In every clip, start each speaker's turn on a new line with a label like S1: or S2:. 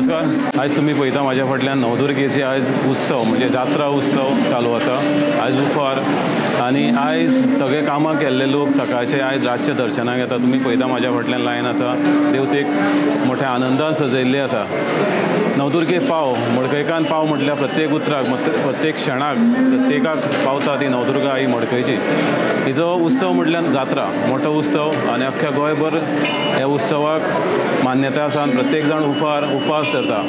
S1: नमस्कार. आज तुमी पळयता म्हाज्या फाटल्यान नवदुर्गेचे आयज उत्सव म्हणजे जात्रा उत्सव चालू आसा. आयज उफार आनी आयज सगळे कामां केल्ले लोक सकाळचे आयज रातचे दर्शनाक येता. तुमी पळयता म्हाज्या फाटल्यान लायन आसा. देवतेक मोठ्या आनंदान सजयल्ली आसा. नवदुर्गे पाव मडकयकान पाव म्हटल्यार प्रत्येक उतराक प्रत्येक क्षणाक प्रत्येकाक पावता ती नवदुर्गा ही मडकयची. हिजो उत्सव म्हटल्यार जात्रा मोठो उत्सव आनी अख्ख्या गोंयभर ह्या उत्सवाक मान्यता आसा आनी प्रत्येक जाण उफार उपास धरता.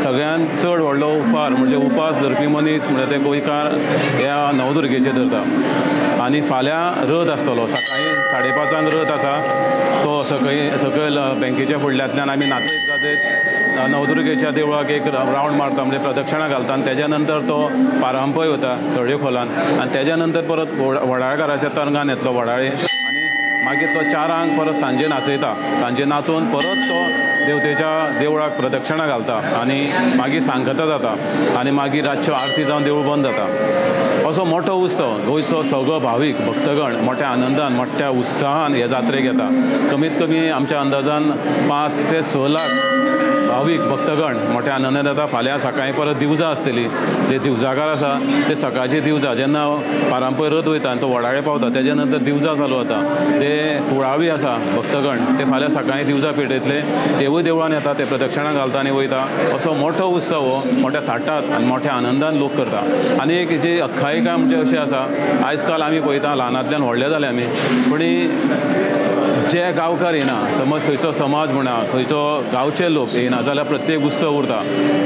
S1: सगळ्यांत चड व्हडलो उफार म्हणजे उपास धरपी मनीस म्हळ्यार ते गोंयकार ह्या नवदुर्गेचेर धरता. आनी फाल्यां रथ आसतलो सकाळीं 5:30 रथ आसा. तो सकयल बँकेच्या फुडल्यांतल्यान आमी नाचयत गाजयत नवदुर्गेच्या देवळाक एक रावंड मारता म्हणजे प्रदक्षिणा घालता आनी तेज्या नंतर तो पारंपय वता तळयो खोलान आनी तेज्या नंतर परत वडाळकाराच्या तरंगान येतलो वडाळे आनी मागीर तो 4 परत सांजे नाचयता. सांजे नाचून परत तो देवतेच्या देवळाक प्रदक्षिणा घालता आनी मागीर सांगता जाता आनी मागीर रातच्यो आरती जावन देवूळ बंद जाता. असो मोठो उत्सव गोंयचो सगळो भावीक भक्तगण मोठ्या आनंदान मोठ्या उत्साहान हे जात्रेक येता. कमीत कमी आमच्या अंदाजान 5 ते 6 लाख भावीक भक्तगण मोठ्या आनंदान येता. फाल्यां सकाळीं परत दिवजां आसतली. जे दिवजाकार आसा ते सकाळची दिवजां जेन्ना पारंपय रथ वयता आनी तो वडाळे पावता तेज्या नंतर दिवजां चालू जाता. ते कुळावी आसा भक्तगण ते फाल्यां सकाळीं दिवजां पेटयतले तेवूय देवळान येता ते प्रदक्षिणा घालता आनी वयता. असो मोठो उत्सव हो मोठ्या थाटात आनी मोठ्या आनंदान लोक करता. आनी एक जी अख्खायिका म्हणजे अशें आसा आयज काल आमी पळयता ल्हानांतल्यान व्हडले जाले आमी पूण जे गांवकार येना समज खंयचो समाज म्हणा खंयचो गांवचे लोक येना जाल्यार प्रत्येक उत्सव उरता.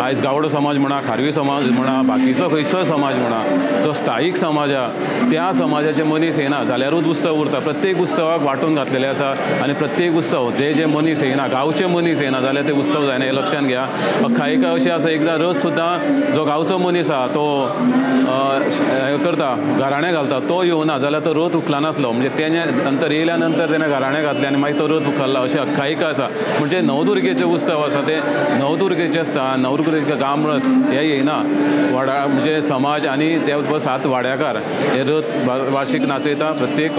S1: आयज गावडो समाज म्हणा खारवी समाज म्हणा बाकीचो खंयचोय समाज म्हणा जो स्थायीक समाज आहा त्या समाजाचे मनीस येना जाल्यारूच उत्सव उरता. प्रत्येक उत्सवाक वांटून घातलेले आसा आनी प्रत्येक उत्सव जे जे मनीस येना गांवचे मनीस येना जाल्यार ते उत्सव जायना हें लक्षांत घ्या. अख्खायिका अशी आसा एकदां रथ सुद्दां जो गांवचो मनीस आहा तो करता घराणें घालता तो येवना जाल्यार तो रथ उखलनातलो म्हणजे तेणे नंतर येयल्या नंतर तेणें घराणें घातलें आनी मागीर तो रथ उखल्ला अशी अख्खायिका आसा. म्हणजे नवदुर्गेचे उत्सव आसा ते नवदुर्गेचे आसता नवदुर्गेचे गामरस हे येयना वडा म्हणजे समाज आनी ते 7 वाड्याकार हे रथ वार्षिक नाचयता. प्रत्येक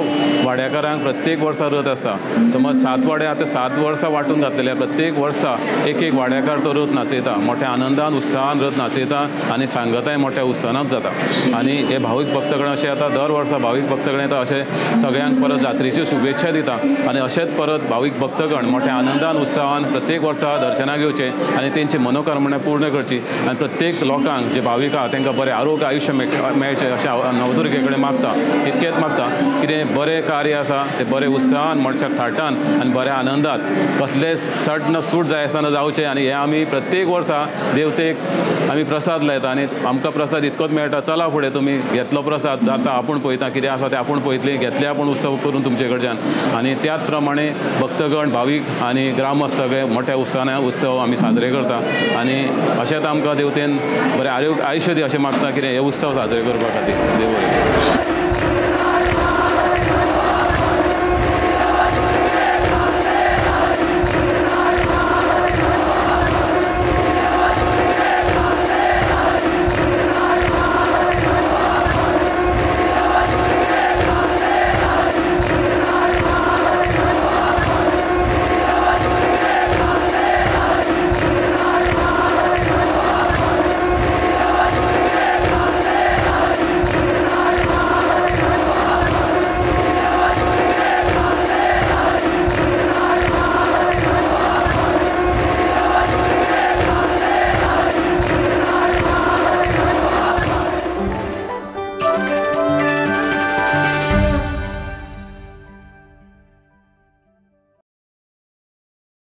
S1: वाड्याकारांक प्रत्येक वर्सा रथ आसता. समज 7 वाडे आतां 7 वर्सां वांटून घातलेले प्रत्येक वर्सा एक एक वाड्याकार तो रथ नाचयता. मोठ्या आनंदान उत्साहान रथ नाचयता आनी सांगताय मोठ्या उत्साहानच जाता. आनी हे भावीक भक्तगण अशें येता दर वर्सा भावीक भक्तगण येता अशें सगळ्यांक परत जात्रेच्यो शुभेच्छा दिता आनी अशेंच परत भावीक भक्तगण मोठ्या आनंदान उत्साहान प्रत्येक वर्सा दर्शनाक येवचें आनी तेंची मनोकामना पूर्ण करची आनी प्रत्येक लोकांक जे भावीक आहा तांकां बरें आरोग्य आयुश्य मेळचें अशें हांव नवदुर्गे कडेन मागता. इतकेंच मागता कितें बरें कार्य आसा तें बरें उत्साहान मोठ्या थाटान आनी बऱ्या आनंदात कसलें सट न सूट जाय आसतना जावचें. आनी हें आमी प्रत्येक वर्सा देवतेक आमी प्रसाद लायता आनी आमकां प्रसाद इतकोच मेळटा. चला फुडें तुमी घेतलो प्रसाद जाता आपूण पळयता कितें आसा तें आपूण पळयतलीं घेतलें आपूण उत्सव करून तुमचे कडच्यान. आनी त्याच प्रमाणे भक्तगण भावीक आनी ग्रामस्थ सगळे मोठ्या उत्साहान उत्सव आमी साजरे करता आनी अशेंच आमकां देवतेन बरें आरोग्य आयुश्य दी अशें मागता कितें हे उत्सव साजरे करपा खातीर. देव बरें.